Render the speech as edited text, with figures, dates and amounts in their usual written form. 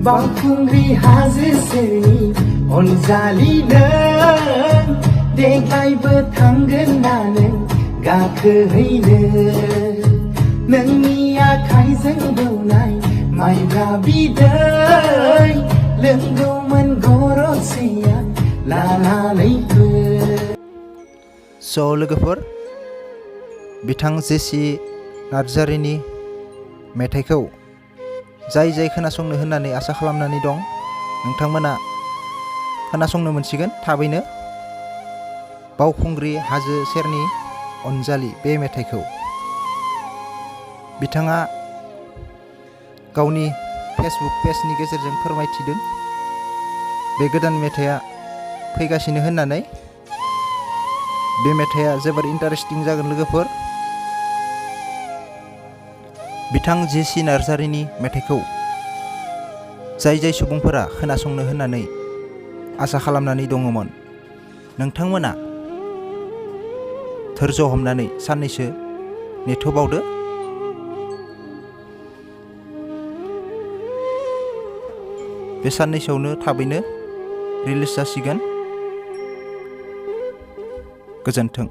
बावखुंग्रि हाजो सेरनि अनजालि नों देग्लायबो थांगोन ना नों गाखोहैनो नोंनि आखाइजों दौनाय माइब्रा बिदै लोंगौमोन गरसेया लानानैबो। लोगोफोर, बिथां जेसि नार्जारिनि मेथाइखौ जाय खोनासंनो होननानै आसा खालामनानै दं, नोंथांमोना खोनासंनो मोनसिगोन थाबैनो। बावखुंग्रि हाजो सेरनि अनजालि बे मेथाइखौ बिथाङा गावनि फेसबुक पेजनि गेजेरजों फोरमायथिदों बे गोदान मेथाइआ फैगासिनो होननानै। बे मेथाइआ जोबोर इन्टारेस्टिं जागोन लोगोफोर। बिथां जेसि नार्जारिनि मेथाइखौ जाय सुबुंफोरा खोनासंनो होननानै आसा खालामनानै दङमोन, नोंथांमोना धोर्ज' हमनानै साननैसो नेथ'बावदो। बे साननैसोआवनो थाबैनो रिलिज जासिगोन। गोजोन्थों।